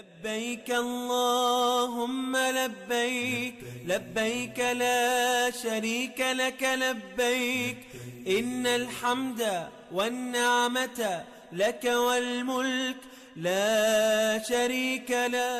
لبيك اللهم لبيك، لبيك لا شريك لك لبيك، إن الحمد والنعمة لك والملك لا شريك له.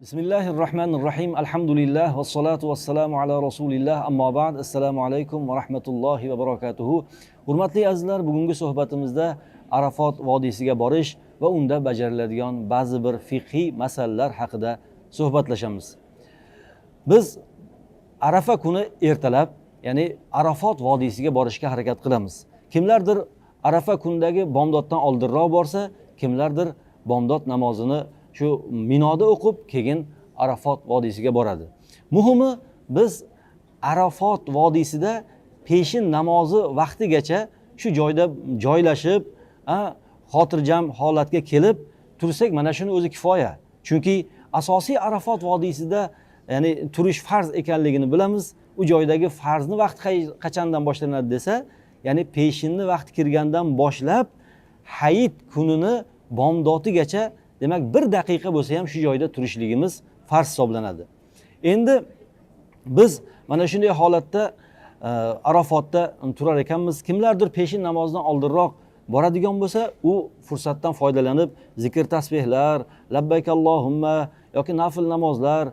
Bismillahir Rahmanir Rahim. Alhamdulillah va salatu vassalamu ala rasulillah. Ammo ba'd. Assalomu alaykum va rahmatullohi va barakatuhu. Hurmatli azizlar, bugungi suhbatimizda Arafot vodiysiga borish va unda bajariladigan ba'zi bir fiqhiy masalalar haqida suhbatlashamiz. Biz Arafa kuni ertalab, ya'ni Arafot vodiysiga borishga harakat qilamiz. Kimlardir Arafa kunidagi bomdoddan oldinroq borsa, kimlardir bomdod namozini shu Minoda o'qib, keyin Arafot vodiysiga boradi. Muhimi, biz Arafot vodiysida peshin namozi vaqtigacha shu joyda joylashib, xotirjam holatga kelib tursak, mana shuni o'zi kifoya. Chunki asosiy Arafot vodiysida, ya'ni turish farz ekanligini bilamiz. U joydagi farzni vaqti qachondan boshlanadi desa, ya'ni peshinni vaqti kirgandan boshlab hayit kunini bomdotigacha, demak bir daqiqa bo'lsa ham shu joyda turishligimiz farz hisoblanadi. Endi biz mana shunday holatda Arafotda turar ekanmiz. Kimlardir peshin namozidan oldinroq boradigan bo'lsa, u fursatdan foydalanib zikr tasbehlar, labbayk allohumma yoki nafl namozlar,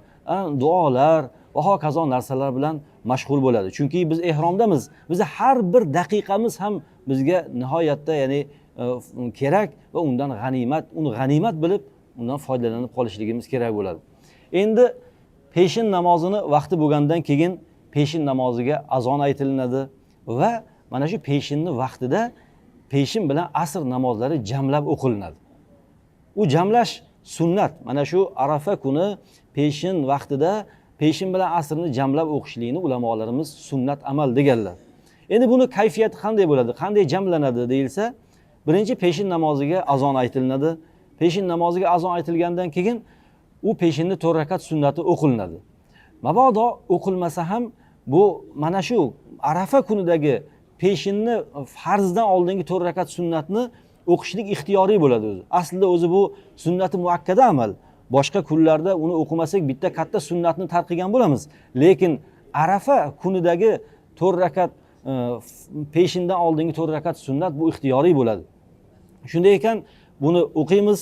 duolar va hokazo narsalar bilan mashg'ul bo'ladi. Chunki biz ehromdamiz. Bizni har bir daqiqamiz ham bizga nihoyatda, ya'ni kerak va undan g'animat, uni g'animat bilib, undan foydalanib qolishligimiz kerak bo'ladi. Endi peshin namozini vaqti bo'lgandan keyin peshin namoziga azon aytilinadi va mana shu peshinni vaqtida peshin bilan asr namozlari jamlab o'qilinadi. U jamlash sunnat. Mana shu Arafa kuni peshin vaqtida peshin bilan asrni jamlab o'qishlikni ulamolarimiz sunnat amal deganlar. Endi buni kayfiyati qanday bo'ladi, qanday jamlanadi deyilsa, birinchi peshin namoziga azon aytilinadi. Peshin namoziga azon aytilgandan keyin u peshinni 4 rakat sunnati o'qilinadi. Mabodo o'qilmasa ham, bu mana shu Arafa kunidagi peshinni farzdan oldingi 4 rakat sunnatni o'qishlik ixtiyoriy bo'ladi o'zi. Aslida o'zi bu sunnati muakkada amal. Boshqa kunlarda uni o'qimasak bitta katta sunnatni tark qilgan bo'lamiz. Lekin Arafa kunidagi 4 rakat peshindan oldingi 4 rakat sunnat bu ixtiyoriy bo'ladi. Shunday ekan, buni o'qiymiz.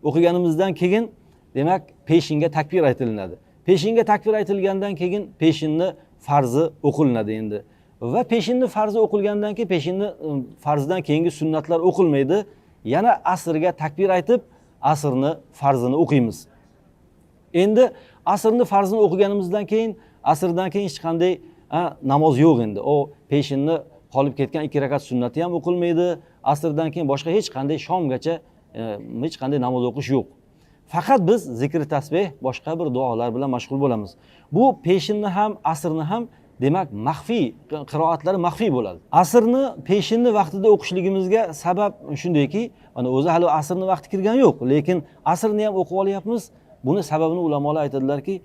O'qiganimizdan keyin demak peshinga takbir aytilinadi. Peshinga takbir aytilgandan keyin peshinni farzi o'qilinadi endi. Va peshinni farzi o'qilgandan keyin peshinni farzidan keyingi sunnatlar o'qilmaydi. Yana asrga takbir aytib, asrni farzini o'qiymiz. Endi asrni farzini o'qiganimizdan keyin asrdan keyin hech qanday namoz yo'q endi. O peshinni qolib ketgan 2 rakat sunnati ham o'qilmaydi. Asrdan keyin boshqa hech qanday shomgacha hech qanday namoz o'qish yo'q. Faqat biz zikr tasbeh, boshqa bir duolar bilan mashg'ul bo'lamiz. Bu peshinni ham, asrni ham demak maxfiy qiroatlari maxfiy bo'ladi. Asrni peshinni vaqtida o'qishligimizga sabab shundayki, mana o'zi hali asrni vaqti kirgani yo'q, lekin asrni ham o'qib olyapmiz. Buni sababini ulamolar aytadilarki,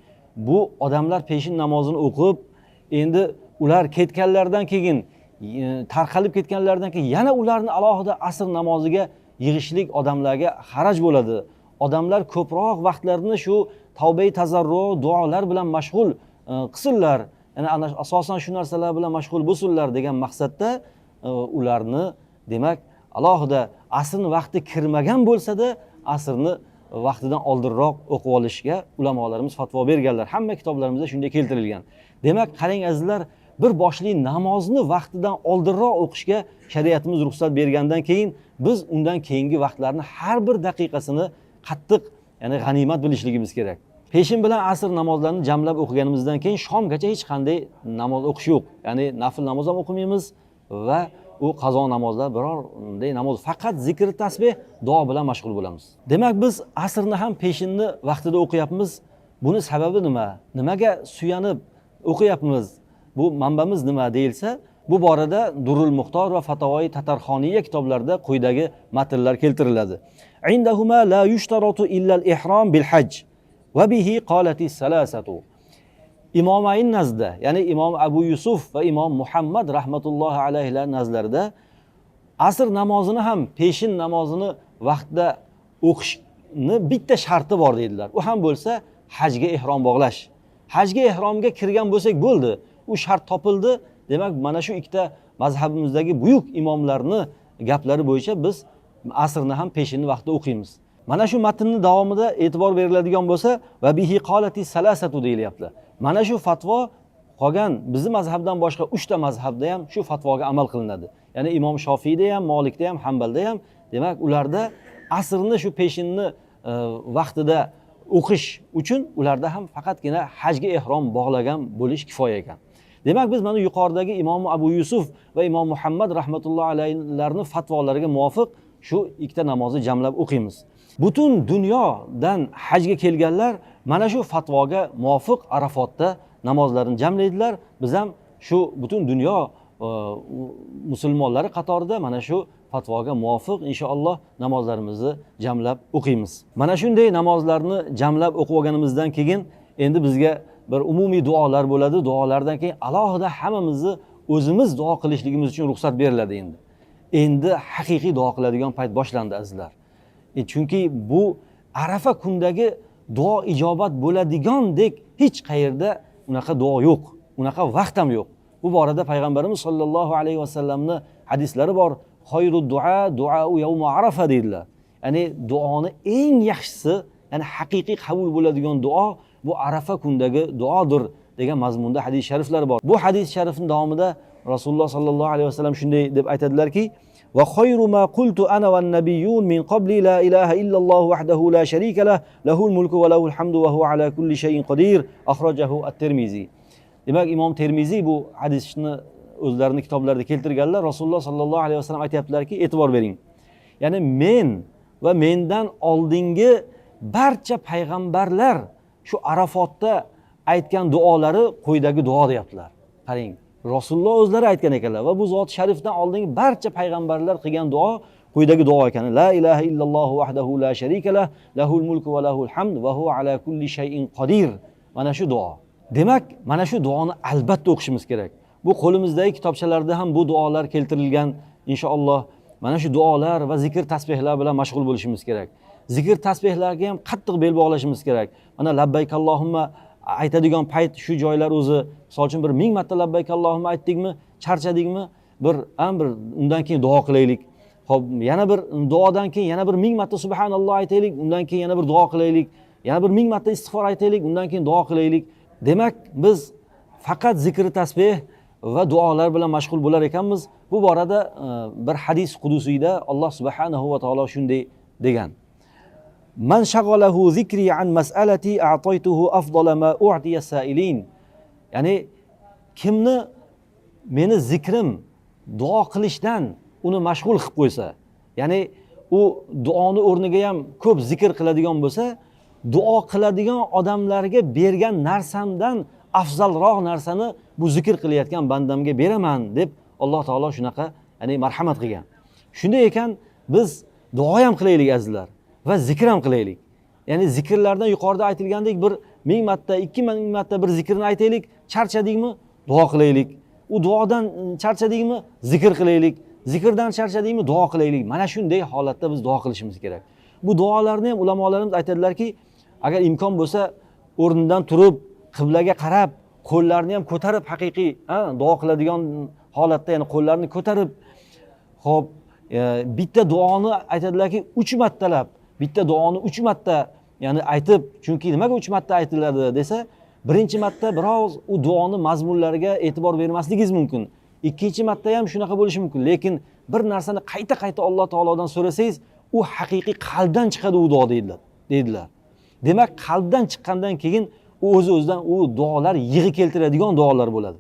bu odamlar peshin namozini o'qib, endi ular ketganlaridan keyin, tarqalib ketganlaridan keyin yana ularni alohida asr namoziga yig'ishlik odamlarga haraj bo'ladi. Odamlar ko'proq vaqtlarini shu tavba tazarru, duolar bilan mashg'ul qilsinlar. Ya'ni ana asosan shu narsalar bilan mashg'ul bo'lsinlar degan maqsadda ularni demak alohida asrni vaqti kirmagan bo'lsa-da asrni vaqtidan oldinroq o'qib olishga ulamolarimiz fatvo berganlar. Hamma kitoblarimizda shunday keltirilgan. Demak, qarang azizlar, bir boshli namozni vaqtidan oldinroq o'qishga shariatimiz ruxsat bergandan keyin biz undan keyingi vaqtlarni har bir daqiqasini qattiq, ya'ni g'animat bilishligimiz kerak. Peshin bilan asr namozlarini jamlab o'qiganimizdan keyin shomgacha hech qanday namoz o'qish yo'q. Ya'ni nafl namoz ham o'qimaymiz va u qazo namozlar birorday namoz, faqat zikr tasbeh, duo bilan mashg'ul bo'lamiz. Demak, biz asrni ham peshinni vaqtida o'qiyapmiz. Buni sababi nima? Nimaga suyanib o'qiyapmiz? Bu manbamiz nima deyilsa, bu borada Durrul Muxtor va Fatavoi Tatarxoniyya kitoblarida quyidagi matnlar keltiriladi. Indahuma la yushtaratu illa al-ihrom bil hajj va bihi qalati salasatu. Imomayn nazdida, ya'ni Imom Abu Yusuf va Imom Muhammad rahmatullohi alayhilar nazlarida asr namozini ham peshin namozini vaqtida o'qish o'qishni bitta sharti bor deydilar. U ham bo'lsa hajga ehrom bog'lash. Hajga ehromga kirgan bo'lsak bo'ldi, u shart topildi. Demak, mana shu ikkita mazhabimizdagi buyuk imomlarni gaplari bo'yicha biz asrni ham peshinni vaqtida o'qiymiz. Mana shu matnning davomida e'tibor beriladigan bo'lsa, va bihi qolati salasatu deyilyapti. Mana shu fatvo qolgan bizni mazhabdan boshqa 3 ta mazhabda ham shu fatvoga amal qilinadi. Ya'ni Imom Shofiyda ham, Malikda ham, Hanbalda ham, demak ularda asrni shu peshinni vaqtida o'qish uchun ularda ham faqatgina hajga ehrom bog'lagan bo'lish kifoya ekan. Demak, biz mana yuqoridagi Imom Abu Yusuf va Imom Muhammad rahmatullohi alayhilarning fatvolariga muvofiq shu ikkita namozni jamlab o'qiymiz. Butun dunyodan hajga kelganlar mana shu fatvoga muvofiq Arafotda namozlarini jamlaydilar. Biz ham shu butun dunyo musulmonlari qatorida mana shu fatvoga muvofiq inshaalloh namozlarimizni jamlab o'qiymiz. Mana shunday namozlarni jamlab o'qib olganimizdan keyin endi bizga bir umumiy duolar bo'ladi. Duolardan keyin alohida hammamizni o'zimiz duo qilishligimiz uchun ruxsat beriladi endi. Endi haqiqiy duo qiladigan payt boshlandi azizlar. Chunki bu Arafa kundagi duo ijobat bo'ladigandek hech qayerda unaqa duo yo'q, unaqa vaqt ham yo'q. Bu borada payg'ambarimiz sollallohu alayhi vasallamning hadislari bor. Xayrud duo duau yawm Arafa deydilar. Ya'ni duoni eng yaxshisi, ya'ni haqiqiy qabul bo'ladigan duo bu Arafa kundagi duodir degan mazmunda hadis shariflar bor. Bu hadis sharifning davomida Rasululloh sollallohu alayhi vasallam shunday deb aytadilarki: va khayru ma qultu ana van nabiyyun min qabli la ilaha illalloh wahdahu la sharika lah lahul mulku va lahul hamdu va huwa ala kulli shay'in qodir. Akhrajahu at-Termiziy. Demak, Imom Termiziy bu hadisni o'zlarining kitoblarida keltirganlar. Rasululloh sollallohu alayhi vasallam aytayaptilarki, e'tibor bering. Ya'ni men va mendan oldingi barcha payg'ambarlar shu Arafotda aytgan duolari quyidagi duo deyaptilar. Qarang, Rasululloh o'zlari aytgan ekanlar va bu zot sharifdan oldingi barcha payg'ambarlar qilgan duo quyidagi duo ekan. La ilaha illalloh wahdahu la sharika lah lahul mulku va lahul hamd va huwa ala kulli shay'in qodir. Mana shu duo. Demak, mana shu duoni albatta o'qishimiz kerak. Bu qo'limizdagi kitobchalarda ham bu duolar keltirilgan inshaalloh. Mana shu duolar va zikr tasbehlar bilan mashg'ul bo'lishimiz kerak. Zikr tasbehlarga ham qattiq bel bog'lashimiz kerak. Mana labbayk allohumma aytadigan payt shu joylar o'zi, misol uchun bir 1000 marta labbayk allohumma aytdikmi, charchadikmi, bir undan keyin duo qilaylik. Xo'p, yana bir duodan keyin yana bir 1000 marta subhanalloh aytaylik, undan keyin yana bir duo qilaylik, yana bir 1000 marta istig'for aytaylik, undan keyin duo qilaylik. Demak, biz faqat zikr tasbeh va duolar bilan mashg'ul bo'lar ekanmiz. Bu borada bir hadis qudusiyda Alloh subhanahu va taolo shunday degan: Man shag'alahu zikri an mas'alati a'taytuhu afdala ma u'tiya sa'ilin. Ya'ni kimni meni zikrim duo qilishdan uni mashg'ul qilib qo'ysa, ya'ni u duoni o'rniga ham ko'p zikr qiladigan bo'lsa, duo qiladigan odamlarga bergan narsamdan afzalroq narsani bu zikr qilayotgan bandamga beraman deb Alloh taolo shunaqa, ya'ni marhamat qilgan. Shunday ekan, biz duo ham qilaylik azizlar va zikr ham qilaylik. Ya'ni zikrlardan yuqorida aytilgandek bir 1000 marta, 2000 marta bir zikrni aytaylik, charchadikmi duo qilaylik. U duodan charchadikmi zikr qilaylik, zikrdan charchadikmi duo qilaylik. Mana shunday holatda biz duo qilishimiz kerak. Bu duolarni ham ulamolarimiz aytadilarki, agar imkon bo'lsa o'rnidan turib, qiblaga qarab, qo'llarni ham ko'tarib haqiqiy duo qiladigan holatda, ya'ni qo'llarni ko'tarib, xo'p, bitta duoni aytadilarki 3 martalab, bitta duoni 3 marta, ya'ni aytib, chunki nimaga 3 marta aytiladi desa, birinchi marta biroz u duoni mazmunlariga e'tibor bermasligingiz mumkin. Ikkinchi marta ham shunaqa bo'lishi mumkin, lekin bir narsani qayta-qayta Alloh taolodan so'rasangiz, u haqiqiy qalbdan chiqadi u duo deydilar. Demak, qalbdan chiqqandan keyin u o'z-o'zidan u duolar yig'i keltiradigan duolar bo'ladi.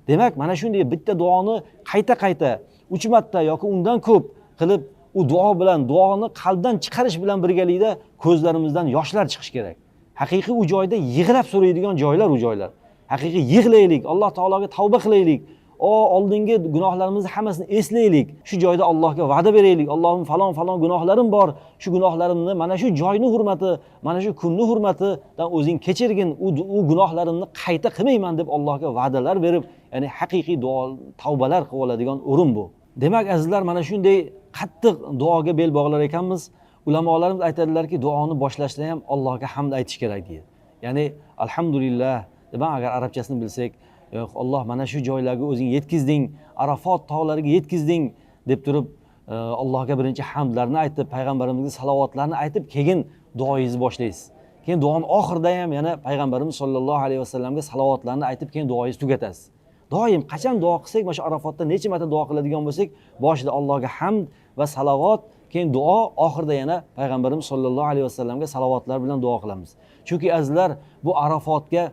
Demak, mana shunday bitta duoni qayta-qayta 3 marta yoki undan ko'p qilib, u duo bilan duoni qalbdan chiqarish bilan birgalikda ko'zlarimizdan yoshlar chiqishi kerak. Haqiqiy u joyda yig'lab so'raydigan joylar u joylar. Haqiqiy yig'laylik, Alloh taologa tavba qilaylik. O oldingi gunohlarimizni hammasini eslaylik. Shu joyda Allohga va'da beraylik. Allohim, falon falon gunohlarim bor. Shu gunohlarimni mana shu joyni hurmati, mana shu kunni hurmatidan o'zing kechirgin. U gunohlarimni qayta qilmayman deb Allohga va'dalar berib, ya'ni haqiqiy duo, tavbalar qilib oladigan o'rin bu. Demak, azizlar, mana shunday qattiq duoga bel bog'lar ekanmiz. Ulamolarimiz aytadilarki, duoni boshlashda ham Allohga hamd aytish kerak deydi. Ya'ni alhamdulillah deb, agar arabchasini bilsak, Alloh mana shu joylarga o'zing yetkizding, Arafot tog'lariga yetkizding deb turib Allohga birinchi hamdlarni aytib, payg'ambarimizga salovatlarni aytib, keyin duoyingizni boshlaysiz. Keyin duoni oxirida ham yana payg'ambarimiz sollallohu alayhi vasallamga salovatlarni aytib, keyin duoyingizni tugatasiz. Doim qachon duo qilsak, mana shu Arafotda necha marta duo qiladigan bo'lsak, boshida Allohga hamd va salovat, keyin duo, oxirida yana payg'ambarimiz sollallohu alayhi vasallamga salovatlar bilan duo qilamiz. Chunki azizlar, bu Arafotga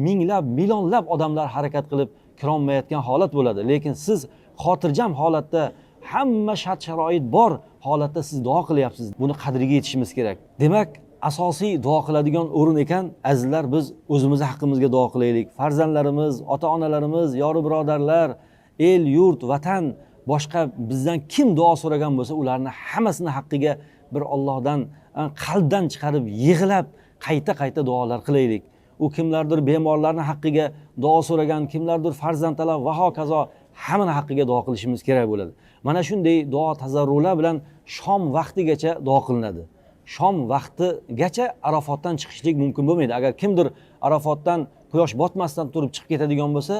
minglab, millionlab odamlar harakat qilib kirolmayotgan holat bo'ladi. Lekin siz xotirjam holatda, hamma shart sharoit bor holatda siz duo qilyapsiz. Buni qadriga yetishimiz kerak. Demak, asosiy duo qiladigan o'rin ekan, azizlar, biz o'zimizni haqqimizga duo qilaylik. Farzandlarimiz, ota-onalarimiz, yoru birodarlar, el, yurt, vatan, boshqa bizdan kim duo so'ragan bo'lsa, ularni hammasini haqqiga bir Allohdan qalbdan chiqarib yig'lab qayta-qayta duolar qilaylik. U kimlardir bemorlarning haqqiga duo so'ragan, kimlardir farzand talab va hokazo, hammani haqqiga duo qilishimiz kerak bo'ladi. Mana shunday duo tazarrular bilan shom vaqtigacha duo qilinadi. Shom vaqtigacha Arafotdan chiqishlik mumkin bo'lmaydi. Agar kimdir Arafotdan quyosh botmasdan turib chiqib ketadigan bo'lsa,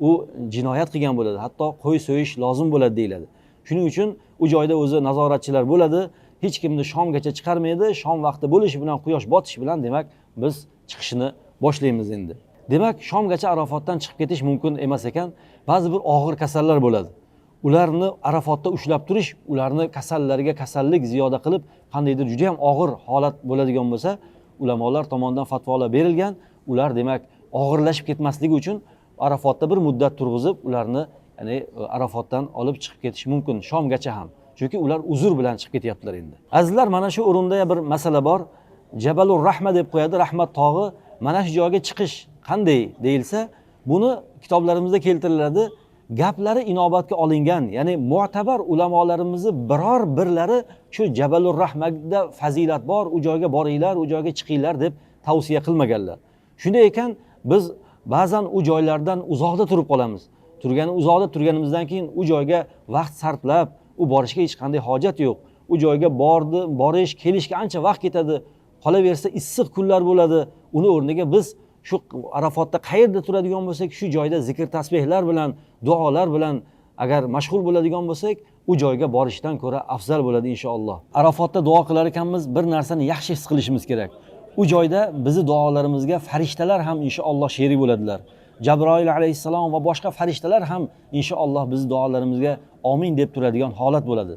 u jinoyat qilgan bo'ladi. Hatto qo'y so'yish lozim bo'ladi deyiladi. Shuning uchun u joyda o'zi nazoratchilar bo'ladi. Hech kimni shomgacha chiqarmaydi. Shom vaqti bo'lishi bilan, quyosh botishi bilan demak biz chiqishni boshlaymiz endi. Demak, shomgacha Arafotdan chiqib ketish mumkin emas ekan. Ba'zi bir og'ir kasallar bo'ladi. Ularni Arafotda ushlab turish, ularni kasallariga kasallik ziyoda qilib, qandaydir juda ham og'ir holat bo'ladigan bo'lsa, ulamolar tomonidan fatvolar berilgan. Ular demak og'irlashib ketmasligi uchun Arafotda bir muddat turg'izib, ularni ya'ni Arafotdan olib chiqib ketish mumkin shomgacha ham. Chunki ular uzr bilan chiqib ketyaptilar endi. Azizlar, mana shu o'rinda bir masala bor. Jabalur Rahma deb qo'yadi, Rahmat tog'i. Mana shu joyga chiqish qanday deyilsa, buni kitoblarimizda keltiriladi. Gaplari inobatga olingan, ya'ni mu'tabar ulamolarimizni biror birlari shu Jabalur Rahmada fazilat bor, u joyga boringlar, u joyga chiqinglar deb tavsiya qilmaganlar. Shunday ekan, biz ba'zan u joylardan uzoqda turib qolamiz. Turgani uzoqda turganimizdan keyin u joyga vaqt sarflab, u borishga hech qanday hojat yo'q. U joyga borish, kelishga ancha vaqt ketadi. Qolaversa issiq kunlar bo'ladi. Uni o'rniga biz shu Arafotda qayerda turadigan bo'lsak, shu joyda zikr tasbehlar bilan, duolar bilan agar mashg'ul bo'ladigan bo'lsak, u joyga borishdan ko'ra afzal bo'ladi inshaalloh. Arafotda duo qilar ekanmiz, bir narsani yaxshi his qilishimiz kerak. U joyda bizni duolarimizga farishtalar ham inshaalloh sherik bo'ladilar. Jabroil alayhissalom va boshqa farishtalar ham inshaalloh bizni duolarimizga amin deb turadigan holat bo'ladi.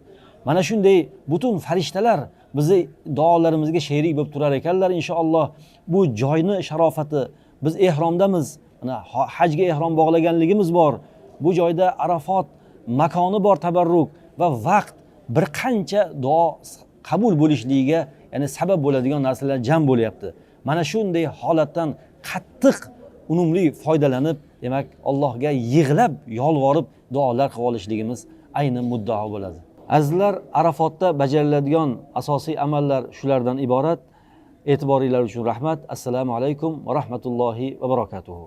Mana shunday butun farishtalar bizni duolarimizga sherik bo'lib turar ekanlar inshaalloh. Bu joyni sharofati, biz ehromdamiz, mana hajga ehrom bog'laganligimiz bor. Bu joyda Arafot makoni bor, tabarruk va vaqt bir qancha duo qabul bo'lishligiga, ya'ni sabab bo'ladigan narsalar jam bo'lyapti. Mana shunday holatdan qattiq unumli foydalanib, demak Allohga yig'lab, yolvorib duolar qilib olishligimiz ayni muddao bo'ladi. Azizlar, Arafotda bajariladigan asosiy amallar shulardan iborat. E'tiboringlar uchun rahmat. Assalomu alaykum va rahmatullohi va barakatuhu.